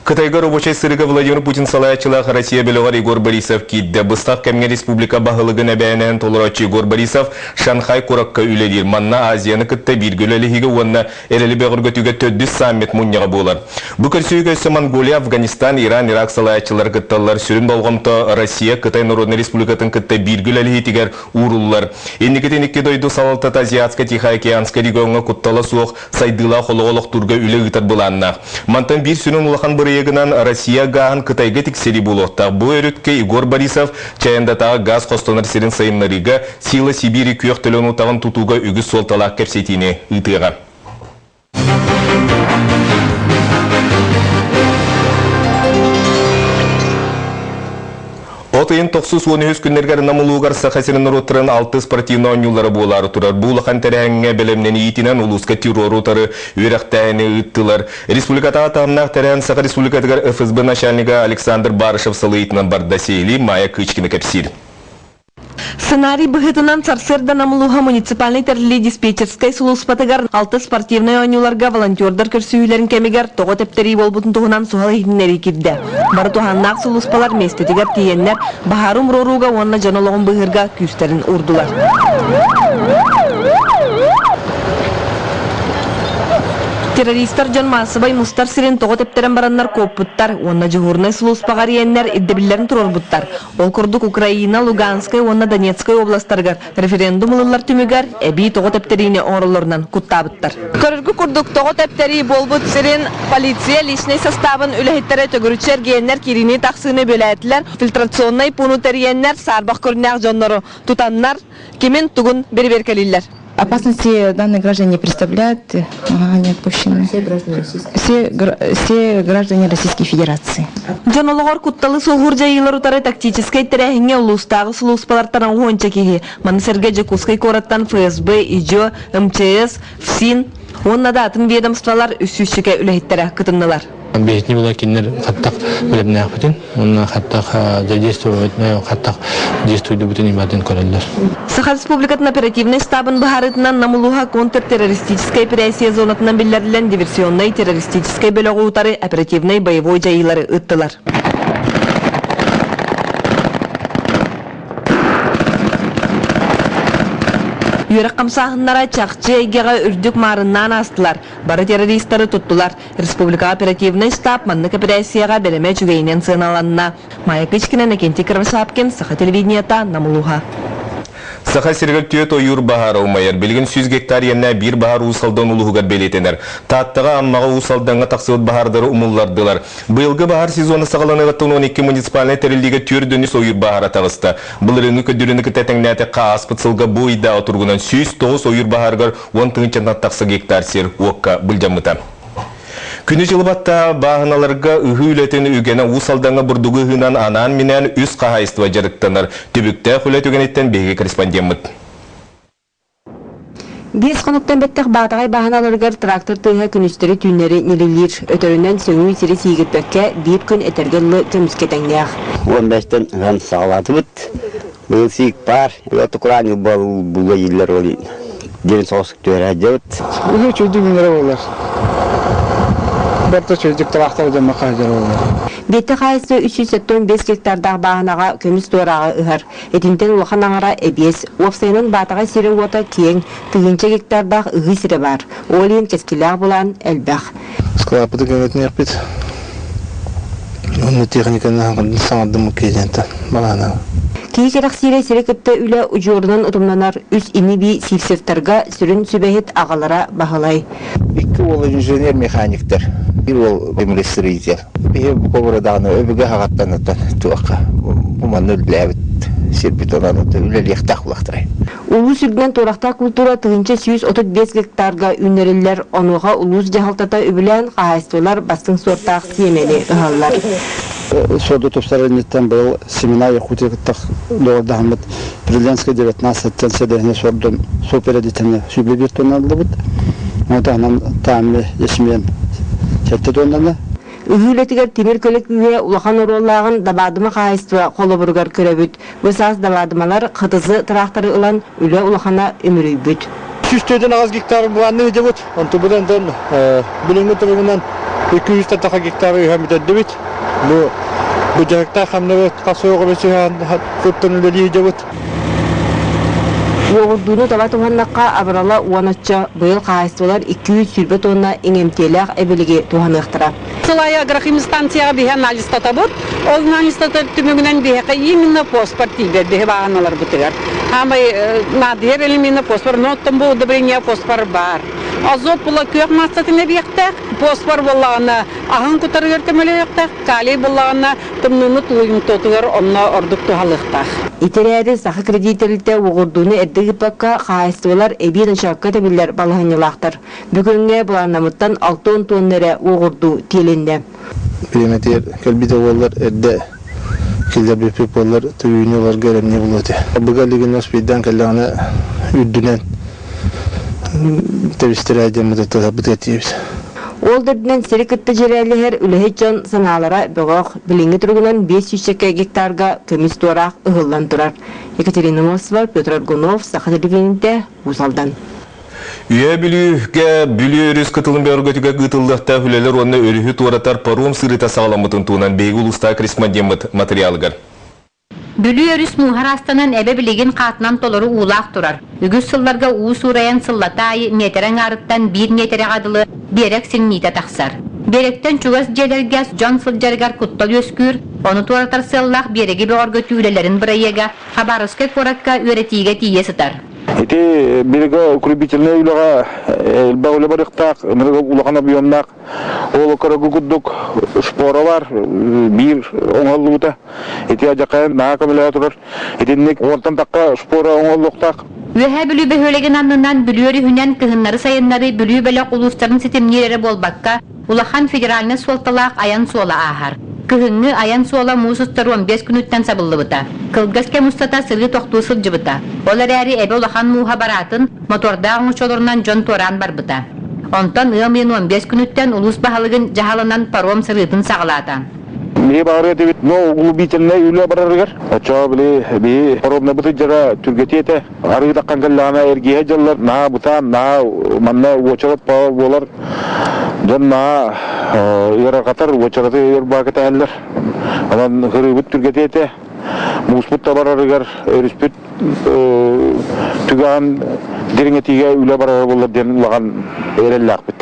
Кытайга рабочай сырыыга Владимир Путин салайааччылаах Россия бөлөҕөр Егор Борисов киирдэ. Быстах кэмҥэ республика баһылыгын эбээнэһин толорооччу Егор Борисов Шанхай куоракка үлэлиир. Манна Азияны кытта бииргэ үлэлэһиигэ уонна эрэли бөҕөргөтүүгэ төрдүс саммит мунньаҕа буолар. Бу көрсүһүүгэ өссө Монголия, Афганистан, Иран, Ирак салайааччылара кытталлар. Сүрүн болҕомто Россия, Кытай Народнай Республикатын кытта бииргэ үлэлэһиитигэр ууруллар. Инникитин икки дойду салалтата Азиатско-Тихоокеанскай региоҥҥа куттала суох сайдыылаах олоҕу олохтуурга үлэ ыытар былааннаах. Мантан биир сүрүн улахан бырайыагынан Россия гааһын Кытайга тиксэрии буолуохтаах. Бу өрүткэ Егор Борисов Чаяндатааҕы гаас хостонор сирин сайыннарыыга Сила Сибири күөх төлөн утаҕын тутууга үгүс суолталаах кэпсэтиини ыытыаҕа. От ыйын тохсус 13 күннэригэр Нам улуугар Саха сирин норуоттарын алты спортивнай оонньуулара буолаары турар. Бу улахан тэрээһиҥҥэ бэлэмнэниитинэн улууска террору утары үөрэхтээһини ыыттылар. Республикатааҕы таһымнаах тэрээһин Саха Республикатыгар ФСБ начальнига Александр Барышев салайыытынан барда. Сиһилии Майя Кычкина кэпсиир. Сценарий быһыытынан сарсыарда Нам улууһа муниципальнай тэриллии диспетчерскэй сулууспатыгар алты спортивнай оонньууларга волонтердар көрсүһүүлэрин кэмигэр тоҕо тэптэрии буолбутун туһунан суһал иһитиннэрии киирдэ. Бары туһааннаах сулууспалар миэстэтигэр тиийэннэр баһаары умуруорууга уонна дьон олоҕун быыһыырга күүстэрин уурдулар. Террористар дьон маассабай мустар сирин тоҕо тэптэрэн бараннар куоппуттар уонна дьуһуурунай сулууспаҕа эрийэннэр ирдэбиллэрин туруорбуттар. Ол курдук Украина, Луганскай уонна Донецкай областарыгар референдум ылыллар түмүгэр эбии тоҕо тэптэриини оҥороллорунан куттаабыттар. Көрөргө курдук тоҕо тэптэрии буолбут сирин полиция личнэй састаабын үлэһиттэрэ төгүрүччү эргийэннэр киириини-тахсыыны бүөлээтилэр, фильтрационнай пууну тэрийэннэр саарбах көрүннээх дьоннору тутаннар кимин-тугун бэрэбиэркэлииллэр. Опасности данные граждане не представляют, они отпущены. Все граждане Российской Все, все граждане Российской Федерации. Дьон олоҕор кутталы суоһуур дьайыылар утары тактическай тэрээһиҥҥэ улуустааҕы сулууспалартан уонча киһи, маны сэргэ Дьокуускай куораттан ФСБ, ИДьО, МЧС, ФСИН уонна да атын ведомстволар үс сүүсчэкэ үлэһиттэрэ кытыннылар. Биһитини була кинилэр хаттах бэлэмнээхпитин уонна хаттах задействовать хаттах действуйдубутун иматын көрөллөр. Саха Республикатын оперативнай штабын быһаарыытынан Нам улууһа контртеррористическай эпэрээссийэ зонатынан биллэриллэн диверсионнай террористическай бөлөҕү утары оперативнай боевой дьайыылары ыыттылар. Үөрэх хамсааһыннара чахчы эйгэҕэ үрдүк маарыннаан аастылар, бары террористары туттулар. Республикаҕа оперативнай штаб маннык эпэрээссийэҕэ бэлэмэ үчүгэйинэн сыаналанна. Майя Кычкина, Иннокентий Кривошапкин, Саха телевидениета, Нам улууһа. Саха сиригэр түөрт ойуур баһаара умайар. Билигин 100 гектар иэннээх биир баһаар Уус Алдан улууһугар бэлиэтэнэр. Тааттаҕа, Аммаҕа, Уус Алдаҥҥа тахсыбыт баһаардары умуллардылар. Быйылгы баһаар сезона саҕаланыаҕыттан 12 муниципальнай тэриллиигэ түөрт ойуур баһаара таҕыста. Былырыыҥҥы көрдөрүүнү кытта тэҥнээтэххэ, ааспыт сылга бу ыйдааҕы туругунан 109 ойуур баһаарыгар 10 тыһыынчаттан тахса гектар сир уокка былдьаммыта. Күнү-дьылы баттаа бааһыналарга ыһыы үлэтин үгэнэ Уус Алдаҥҥа бурдугу ыһыынан анаан-минээн үс хаһаайыстыба дьарыктанар. Түбүктээх үлэ түгэниттэн биһиги корреспондеммыт. Биэс хонуктан бэттэх Баатаҕай бааһыналарыгар трактор тыаһа күнүстэри-түүннэри ньирилиир. Өтөрүнэн сөҥүү сири сиигирпэккэ биир күн этэргэ дылы көмүскэ тэҥнээх. 15-тэн ыһан саҕалаатыбыт. Быйыл сиик баар. Отукураан булга ииллэр ол диэн соҕус түһэрэ сылдьабыт. Үһү үчүгдүк үүнэрэ буолар. Бэрт үчүгдүк тыраахтар дьоммо хаһдьар буолар. Биэттэ хаайыста 375 гектардаах бааһынаҕа көмүс туорааҕы ыһар. Итинтэн улахан аҥара эбиэс. Уопсайынан Баатаҕай сирэ-уота киэҥ, тыһыынча гектардаах ыһыы сирэ баар. Ол иһин кэскилээх былаан элбэх. Склаппыты кэҥэтиниэхпит. Онно техниканы саҥардыммыт киһи балаана. Киһи кэрэхсиирэ сири кытта үлэ удьуорунан утумнанар үс ини-бии Сивцевтарга сүрүн сүбэһит аҕалара Баһылай. Икки уол инженер-механиктар, биир уол землестроитель. Биһи бу даҕаны өбүгэ хаҕаттан туохха бу манна үлэлээбит сирбит онон үлэлиэхтээх буолахтарай. Улуус үрдүнэн туорахтаах культура 1135 гектарга үүннэриллэр, онуоха улуус дьаһалтата үбүлээн хаһаайыстыбалар бастыҥ суортаах сиэмэни ыһаллар. Суорду тупсарар инниттэн быйыл семена Якутия кытта доҕордоһоммут Приленская 19 сэлиэһинэ суордун суперэдитини сүүрбэ биир тонна ыллыбыт. Ону таһынан Таамми ячмень сэттэ тоннаны. Ыһыы үлэтигэр тимир көлө күүһэ улахан оруоллааҕын Дабаадыма хаһаайыстыба холобуругар көрөбүт. Бу саас Дабаадымалар ХТЗ тыраахтары ылан үлэ улахана үмүрүйбүт. 148 гектар былаанныы ыдьабыт. Онтубут онтон билиҥҥи туругунан. 200 таха гектары ыһан бүтэрдибит. Бу бу дьарыктаах хамнабыт хас суоҕу сүһэн туттан үлэлии дьабыт. Уоҕурдууну таба туһаннахха абырала уон оччо, быйыл хаһаайыстыбалар 220 тонна иҥэмтиэлээх эбилиги туһаныахтара. Сыл аайы агрохим станцияҕа биһи анализтатабыт. Ол анализтатар түмүгүнэн биһиэхэ именно фосфор тиийбэт биһи бааһыналарбытыгар. Хаамай наадыйар элемена фосфор, но оттон бу удобрение фосфор баар. Азот була күөх маассатын эбиэхтээх, фосфор буоллаҕына аһын кутарыгар көмөлөһүөхтээх, калий буоллаҕына тымныыны тулуйумтуотугар онно ордук туһалыахтаах. Ити эрээри Саха кредит тэрилтэ уоҕурдууну эрдэ ыыппакка хаһаайыстыбалар эбии ночоокко тэбиллэр балаһыанньалаахтар. Бүгүҥҥэ былааннамыттан 60 тонна эрэ уоҕурдуу тиэлиннэ. Бириэмэтигэр кэлбитэ буоллар эрдэ киллэрбиппит буоллар төбүүнү ыларга эрэмньи буолуо этэ. Быга илигинэ успейдаан кэллэҕинэ үрдүнэн тэбистэрээ диэн мытыттатарбытыгар тиийэбит. Ол да үрдүнэн сири кытта дьирээлэһэр үлэһит дьон санаалара бөҕөх. Билиҥҥи туругунан 500 гектарга көмүс туораах ыһыллан турар. Екатерина Мосова, Петр Аргунов, Саха телевидениетэ, Уус Алдан. Үөһээ Бүлүүгэ Бүлүү өрүс кытылын бөҕөргөтүгэр ыытыллыахтаах үлэлэр уонна өрүһү туоратар паром сырыыта саҕаламмытын туһунан биһиги улуустаах корреспондеммыт матырыйаалыгар. Бүлүү өрүс мууһа ыраастанан эбэ билигин хаатынан толору уулаах турар. Үгүс сылларга уу суурайан сыллата аайы миэтэрэ аҥаарыттан биир миэтэрэҕэ дылы биэрэк сиҥниитэ тахсар. Биэрэктэн чугас дьиэлэргэ дьон сылдьарыгар куттал үөскүүр, ону туоратар сыаллаах биэрэги бөҕөргөтүү үлэлэрин бырайыага Хабаровскай куоракка үөрэтиигэ тиийэ сытар. Ити берегоукрепительнай үлэҕэ элбэх үлэ барыахтаах, улахан объемнаах. Ол көрөгү курдук шпора бар, биир оҥоһуллубута. Ити адьакайын наһаа көмөлөһө турар. Итинник уонтан тахха шпора оҥоһуллуохтаах. Үөһээ Бүлүү бөһүөлэгин аннынан Бүлүү өрүһүнэн кыһыннары-сайыннары Бүлүү бөлөх улуустарын ситимниир эрэ буолбакка, улахан федеральнай суолталаах айан суола ааһар. Кыһыҥҥы айан суола муус устар 15 күнүттэн сабыллыбыта. Кылгас кэм устата сырыы тохтуу сылдьыбыта. Ол эрээри эбэ улахан мууһа бараатын, мотордаах оҥочолорунан дьон туораан барбыта. Онтон ыам ыйын 15 күнүттэн улуус баһылыгын дьаһалынан паром сырыытын саҕалаата. Биһи баҕарыа этибит, но углубительнай үлэ барарыгар. Оччоҕо били биһи паромнабыт дьара түргэтиэ этэ. Арыы таххан кэллэҕинэ эргиһэ дьаллар, наһаа бытаан, наһаа манна уочарат буолар. Дьон наһаа ыарырҕатар, уочараты өр баа кэтэһэллэр. Онон кырыыбыт түргэтиэ этэ. Мууспут да барарыгар өрүспүт түгэҕин дириҥэтиигэ үлэ барара буоллар диэн улахан эрэллээхпит.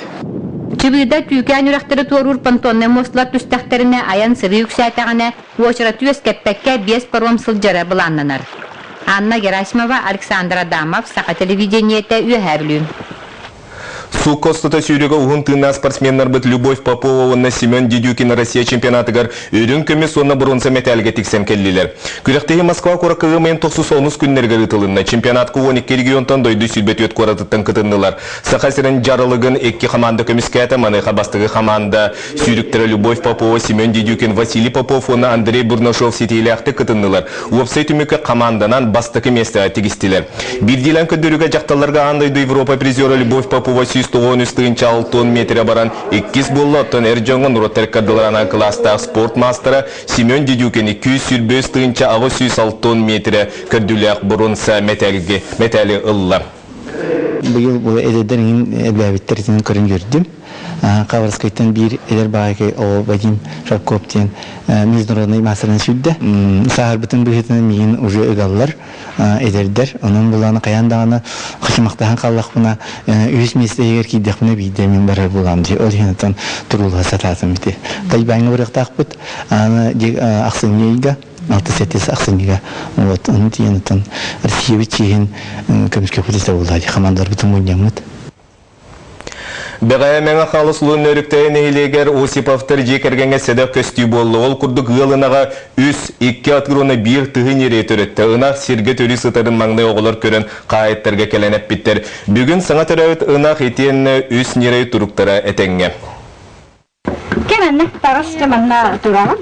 Чыбыыда Түүкээн үрэхтэри туоруур понтоннай муосталар түстэхтэринэ айан-сырыы үксээтэҕинэ, уочараты үөскэппэккэ биэс паром сылдьара былааннанар. Анна Герасимова, Александр Адамов, Саха телевидениетэ, Үөһээ Бүлүү. Суукка устата сүүрүүгэ уһун тыыннаах спортсменнарбыт Любовь Попова уонна Семен Дедюкин Россия чемпионатыгар үрүҥ көмүс уонна бронза мэтээлгэ тиксэн кэллилэр. Күрэхтэһии Москва куоракка ыам ыйын тохсус онус күннэригэр ыытылынна. Чемпионатка 12 регионтан дойду 24 куоратыттан кытыннылар. Саха сирин дьаралыгын икки хамаанда көмүскээтэ. Маныаха бастакы хамаанда сүүрүктэрэ Любовь Попова, Семен Дедюкин, Василий Попов уонна Андрей Бурнашов ситиилээхтик кытыннылар. Уопсай түмүккэ хамаанданан бастакы миэстэҕэ тигистилэр. Биирдиилээн көрдөрүүгэ дьахталларга аан дойду Европа призера Любовь Попова 193 6 миэтэрэ баран иккис буолла, оттон эр дьоҥҥо норуоттар ыккардыларынан кылаастаах спорт маастара Семен Дедюкин 223 806 миэтэрэ көрдүүлээх боруонса мэтээли ылла. Быйыл бу эдэрдэр иҥин эбээбиттэритин көрөн үөрдүм. Хабаровскайтан биир эдэр баайкай оҕо Вадим Шарков диэн международный маастарынан сүүрдэ. Сааһырбытын быһыытынан миигин уже ыгаллар эдэрдэр. Онон булааны хайаан даҕаны хачымахтаһан хааллахпына үһүс миэстэ иһигэр киирдэхпинэ биирдэ мин барар буолаам дии. Ол иһин оттон туруулаһа сатаатым ити. Тайбаҥҥа барыахтаахпыт. Аны ахсынньы ыйга 6-7 ахсынньыга вот ону тиийэн оттон Россиябыт чиэһин көмүскүөхпүт этэ буолла дии хамаандаларбытын мунньаммыт. Бэҕэһээ Мэҥэ Хаҥалас улууһун Нөөрүктэйэ нэһилиэгэр Осиповтар дьиэ кэргэҥҥэ сэдэх көстүү буолла. Ол курдук ыал ынаҕа үс, икки атыыр уонна биир тыһы ньирэйи төрөттө. Ынах сиргэ төрүү сытарын маҥнай оҕолор көрөн хаһаайыттарга кэлэн эппиттэр. Бүгүн саҥа төрөөбүт ынах итиэннэ үс ньирэй туруктара этэҥҥэ. Кэмэннэ таҕыс манна тураҕын.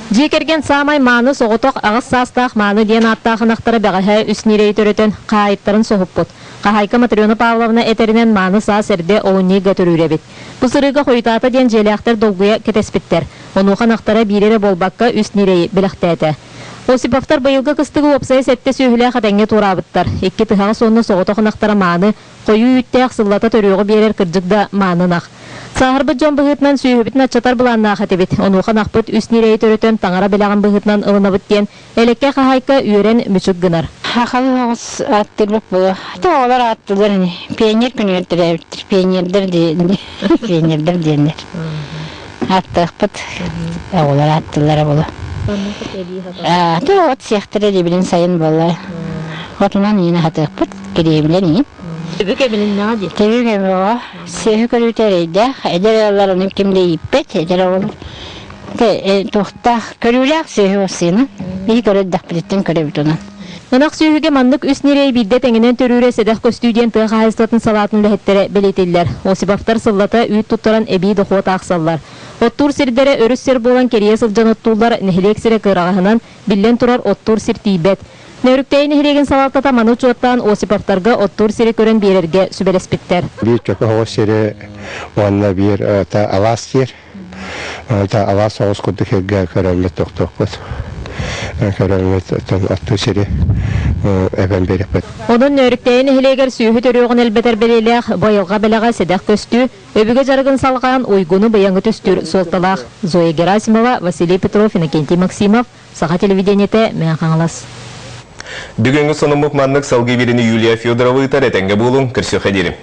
Дьиэ кэргэн саамай мааны соҕотох аҕыс саастаах Мааны диэн ааттаах ынахтара бэҕэһээ үс ньирэйи төрөтөн, хаһаайыттарын соһуппут. Хаһаайка Матрена Павловна этэринэн мааны саас эрдэ олунньу ыйга төрүүр эбит. Бу сырыыга хойутаата диэн дьиэлээхтэр долгуйа кэтэспиттэр. Онуоха ынахтара биири эрэ буолбакка үс ньирэйи бэлэхтээтэ. Осиповтар быйылгы кыстыгы уопсайа сэттэ сүөһүлээх этэҥҥэ туораабыттар. Икки тыһаҕас уонна соҕотох ынахтара мааны Хойуу үүттээх сыллата төрүөҕү биэрэр кырдьык да мааны ынах. Сааһырбыт дьон быһыытынан сүөһүбүтүн аччатар былааннаах этибит. Онуоха ынахпыт үс ньирэйи төрөтөн таҥара бэлэҕин быһыытынан ылынабыт диэн Элэккэ хаһаайка үөрэн мүчүк гынар. Хахалы оҕус ааттыырбыт буолуо. Оҕолор ааттыылар ини. Пионер күнүгэр төрөөбүттэр. Пионердар диэн пионердар диэннэр. Ааттаахпыт. Оҕолор ааттыыллара буолуо. От сиэхтэрэ дибилин сайын буолла. Отунан иин аһатыахпыт. Кириэбилэн иин. Түбүк эбилиннэҕэ дии. Түбүк эбилоҕо. Сүөһү көрүүтэ эрэйдээх. Эдэр ыаллар ону ким да ииппэт. Эдэр оҕолор Туохтаах көрүүлээх сүөһү массыына. Биһи көрөрдөхпүтүттэн көрөбүт онон. Ынах сүөһүгэ маннык үс ньирэй биирдэ тэҥинэн төрүүрэ сэдэх көстүү диэн тыа хаһаайыстыбатын салаатын үлэһиттэрэ бэлиэтииллэр. Осиповтар сыллата үүт туттаран эбии дохуот аахсаллар. Оттуур сирдэрэ өрүс сир буолан кэрийэ сылдьан оттууллар, нэһилиэк сирэ кыараҕаһынан, биллэн турар, оттуур сир тиийбэт. Нөөрүктэйи нэһилиэгин салалтата маны учуоттаан Осиповтарга оттуур сири көрөн биэрэргэ сүбэлэспиттэр. Биир чөкө оҕус сири уонна биир алаас сир. Алаас соҕус курдук сиргэ көрөммүт тохтуохпут. Көрөммүт оттуу сири эбэн биэриэхпит. Онон Нөөрүктэйи нэһилиэгэр сүөһү төрүөҕүн элбэтэр бэлиэлээх бу айылҕа бэлэҕэ сэдэх көстүү, өбүгэ дьарыгын салҕаан уйгуну-быйаҥы түстүүр суолталаах. Зоя Герасимова, Василий Петров, Иннокентий Максимов, Саха телевидениетэ, Мэҥэ Хаҥалас. Бүгүҥҥү сонуммут маннык салгыы биэриини Юлия Федорова ыытар. Этэҥҥэ буолуҥ, көрсүөххэ диэри.